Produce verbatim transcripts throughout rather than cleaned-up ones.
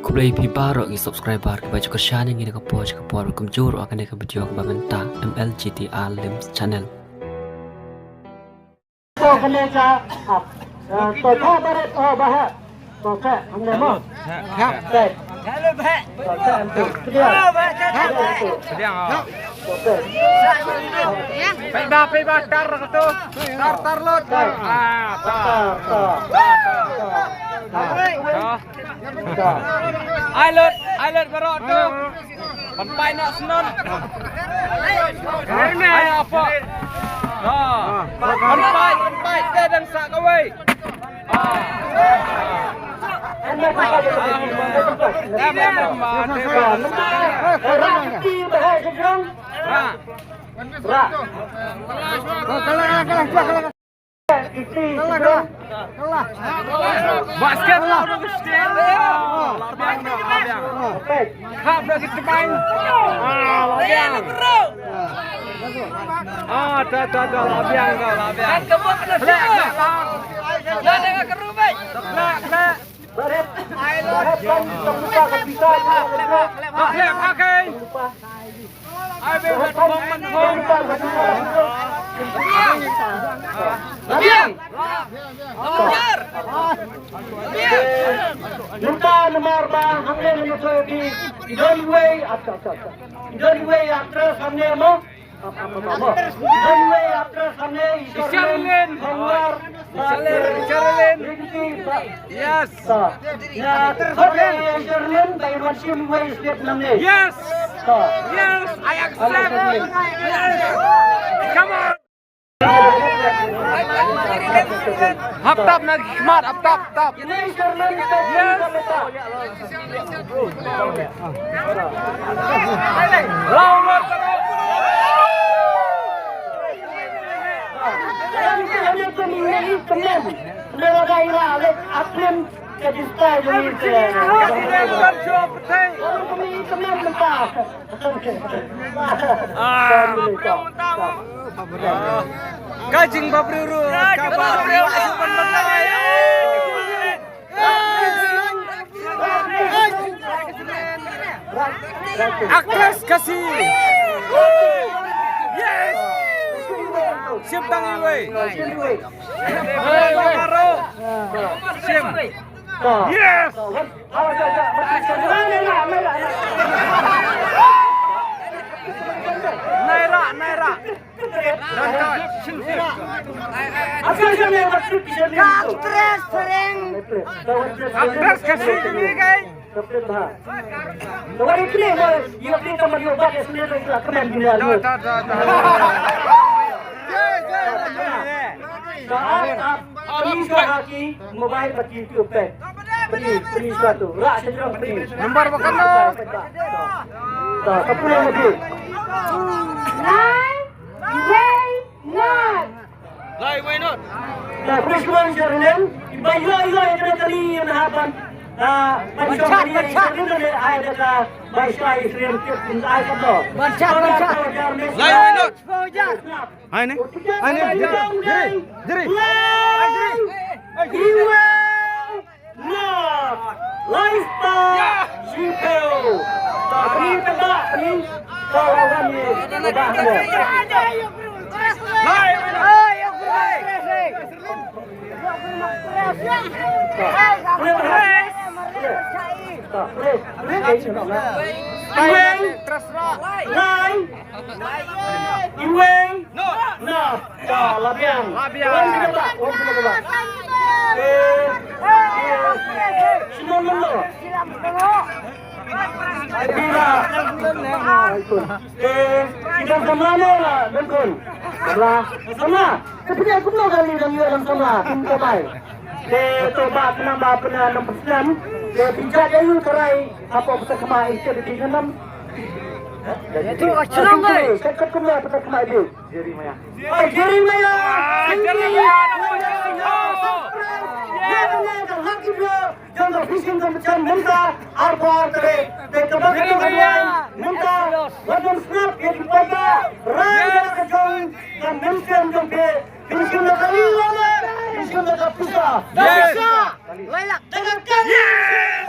Khublei phi baroh ki subscriber kiba ju kyrshan ïa ngi na ka por sha ka por, kumjuh ruh ha kane ka video kaba mynta M L G T R Limbs Channel. To kane ja, ah, to tha barit, oh, bah. To tha, hangne mo. Tha. Tha. To tha, antu. Pdiang. Pdiang, oh. Peit ba, peit ba, tar ka tu. Tar, tar lut. Ah, tar. Tar, tar. Tar, tar. Ai lut, ai lut baroh tu. Pynpait noh shnong. Ai noh apa. Ha. Pynpait, pynpait te dang sah kawei. Ha. Em, em, em, em, em. Ha. Basket lah, udah basket. Labiang dah, labiang. Hap dah kita main. Ah, labiang. Ah, dah, dah, dah, labiang dah, labiang. Lek, lek, bang. Lek, lek. Lek, lek. Lek, pakai. Mynta namar ba hangne mynta ki don wei, ap, ap, ap, ap. Don wei actress hangne mo. Don wei actress hangne, i Sherlyn Hongwar. Sherlyn, Sherlyn. Yes. Yes. Yes, I accept. Yes. Come on. Hap tap na khmat, hap tap, tap. Yes. Ka jingbabriew ruh kaba Actress Khasi. Yes. Shim tang iwei. Shim. Yes. Naira, naira. Actress Khasi ni kai. Mobile bad YouTube peit. Peit, peit shuwa tu. Rak sha jrong peit. Number ba kano? Ta, ta pula mesti. Lai wei not. Ta, peit shuwa sha jrong. Ba ïoh ïoh ïa kane kali ïa na hapan. Ta, ban shong kali ïa sha jrong ne ai da ka bai shai shrem tip ai ka to. Ban shah, ban shah. Lai wei not. Hai ne? Hai ne? Jiri, jiri. Hai, jiri. Hai, jiri. Lifestyle Jipeo. Ta peni tebak peni. Ta lawan ni tebak ni. Iwei. Nine. Iwei. Nah. Nah. Labiang. Labiang. Wan kita tak. Wan kita tak. Eh. Eh. Simon Mendo. Bila. Eh. Kita sama ni lah. Betul. Sama. Te phi ïa kumno kali dang ïoh lam samla kum ka bai. Te to ba khnang ba pynah nang pynslem. Te phi jait ïa u trai hapoh pynthor khmat ïa te phi khnang. Kat kat kumno pynthor khmat ïa te. Jeremiah. Oh, Jeremiah. Jeremiah. Lucky draw. Jong ka fishing competition mynta arphew ar tarik. Te kaba kito ka wan mynta wat nym sngap ïa ki paidbah. Rai ïa ka jong ka mynsiem jong phi. Phin shim da ka liang, phin shim da ka pisa. Yes. Pisa. Lai lak. Yes.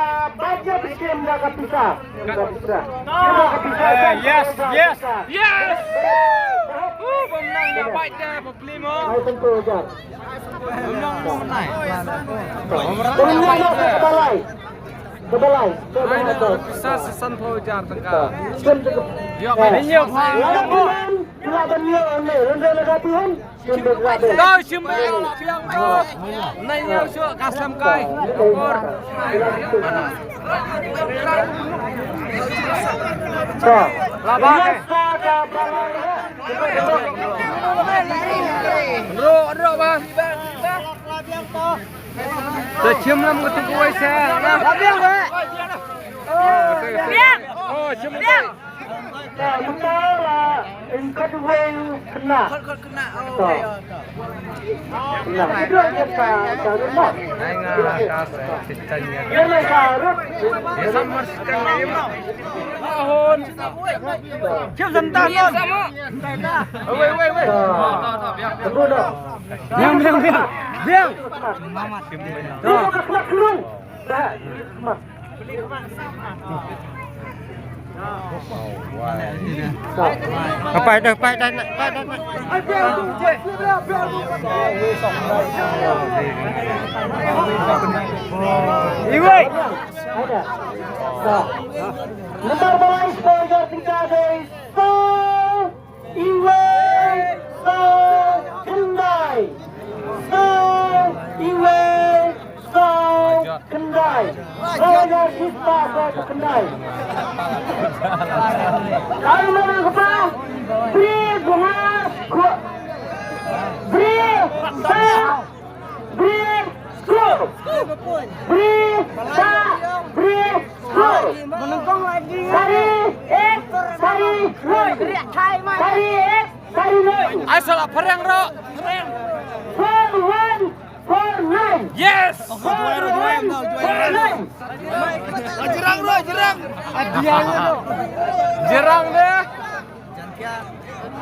ka bike, ka skim da ka pisa. Ka pisa. Ka pisa. Eh, yes, yes, yes. Uh, bym nang da bike da, bym plie mo. Ai, sanphew hajar. Bym nang mo nai. Bym nang mo, ka balai. Ka balai. Ai, na pisa sa sanphew hajar tyngka. Skim da ka. Ïa, ba ni ïa. Lada phi wan, lada phi wan, lada phi wan. Dau shim bad nai ïa shu ka slem kai. Laba. Ro ro ba. Sa shim lam ka tu kuai sa. Biang. Oh, shim kai. Ka mutau la in kat wei kena. Kat, kat kena. Oh, okay, oh, okay. Kena. Itu aja ka, ka rumah. Ai nga ka sa titan ya. Ia lah ka rut. Ya sama sekarang ya. Ahon. Jom sebentar, Bang. Wei, wei, wei. Tunggu dah. Biang, biang, biang. Biang. Terima kasih, Bang. Dah. Pai dah, pai dah, pai dah. Iwei. Number one, Spurgeon Tingkadei. Iwei, saw, khyndai. Saw, iwei, saw, khyndai. Saw ïa ki spah, saw khyndai. Ka mut ka pa. Bri, bnga, khua. Bri, sa. Bri, skru. Bri, sa. Sari ek, sari nine. Ai, salah phareng ro. Four one four nine. Yes. Four one four nine. Jerang ro, jerang. Jerang deh.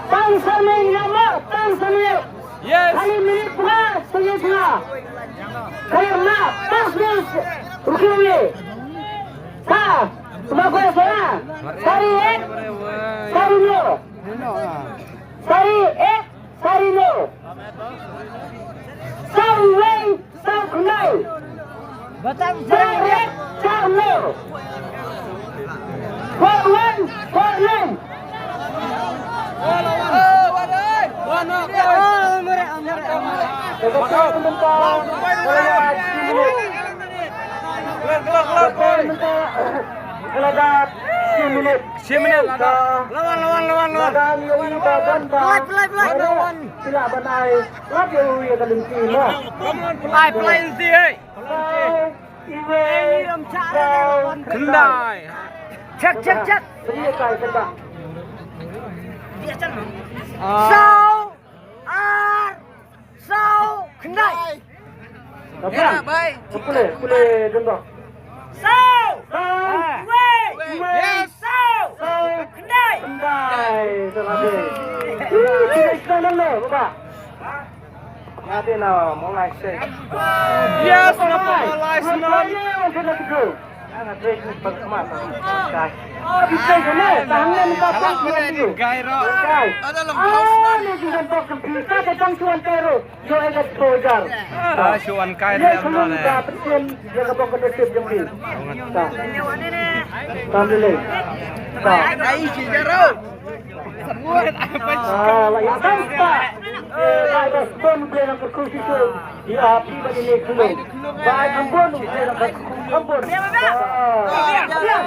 Tang sani nama, tang sani. Yes. Kali minit pula, sani pula. Kali na, pas ni, rugi ni. Sa, semua kau sana. Sari ek, sari nine. Sari ek, sari nine. Sari wei, sari nine. Batang sari ek, sari nine. Four one four nine. Six minute. Six minute. Lawan, lawan, lawan, lawan. Lawan, lawan, lawan. Lawan. Ai, play nanti, eh. Khyndai. Check, check, check. Ah. Saw, ar, saw, khyndai. Apa? Ya, bye. Pule, pule, dendok. Saw. Saw. Ah. Wei. Wei. Yes. Saw. Saw. Khyndai. Khyndai. Terima kasih. Ih, kita istilah dulu, Bapak. Nga dei na Mawlai Seng. Yes, na Mawlai Seng. Nga dei na Mawlai Seng. Yo, eh, kat ko jar. Ah, shu wan kai. Ye, lem shu no wan ne. Ka pynshim, ye ka bok ka nasib jong ki. Ta. Ta dile. Ta. Ai, ai, shi jaro. Ah, la ya kan ta. Eh, ba ba pon ble nang ka khushi tu. Ya, pi ba ni ne khulum. Ba ai ambon ble nang ka ambon. Ah. Ya.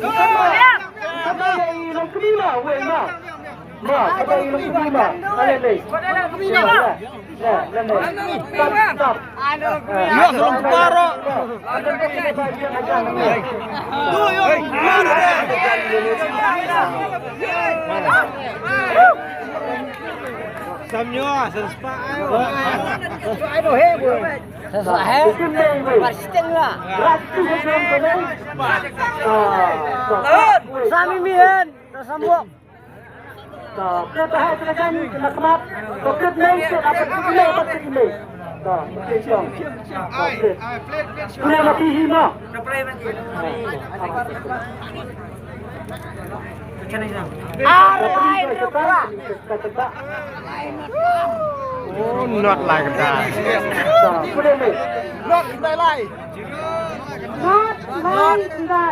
Ya. Kata ïa i long kmie ma, wei ma. Ma, kata ïa i long kmie ma. Ale lei. Kmie ma. Ya, ya, ya, ya. Stop, stop. Ïa, long kmie ma. Sam nyo, sam spa ayo. Ayo, he, boy. Sa sah, eh? Parsiteng lah. Sami mihen, ta sambok. Oh, not like that. Not like that. Not like that. One, one, one.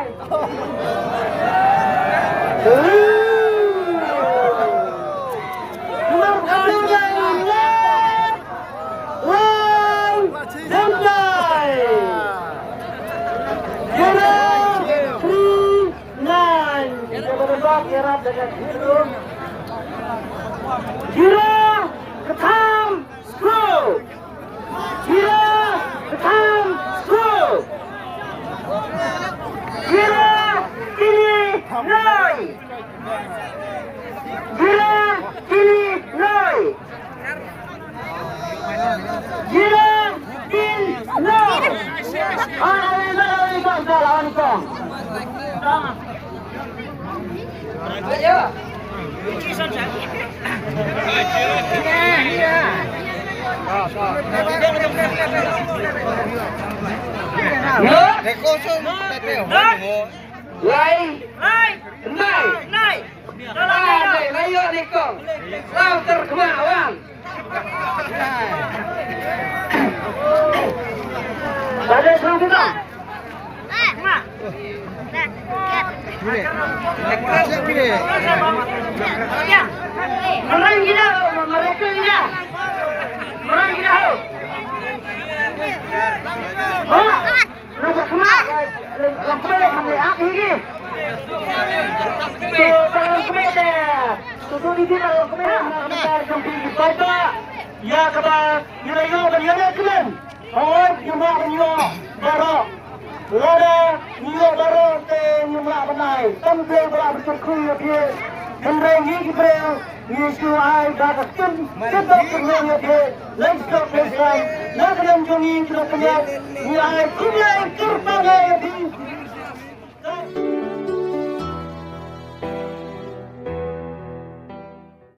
Nine. Kita berdebat, ïarap dengan Hero. Hero, Ketam, Screw. Hero, Ketam, Screw. Hero, Kini, Noi. Hero, Kini, Noi. Gila, gila. Lawan kong, lawan kong. Lai, lai, nai. Nai, nai, ïoh ni kong. Lau ter kma wan. Bale sung kita. Merang gila, mereka gila. Merang gila ho. Ho. Long kmie, long kmie, long kmie, ah, hi, hi. To, to long kmie te. To, to, di, di, long kmie, long kmie, long kmie, long kmie. Ïa kaba, ïa la ïoh, ban ïoh kmen. Hooid, ïa ma ban ïoh baroh. Lada ïoh baroh. Tam Blei ba la kyrkhu ïa phi. Hynrei ngi ki briew ngi shu ai ba ka kum ka dok ka nong ïa phi. Leit stok leit slam na ka liang jong ngi ki nongpynïaid. Ngi ai khublei kyrpang ïa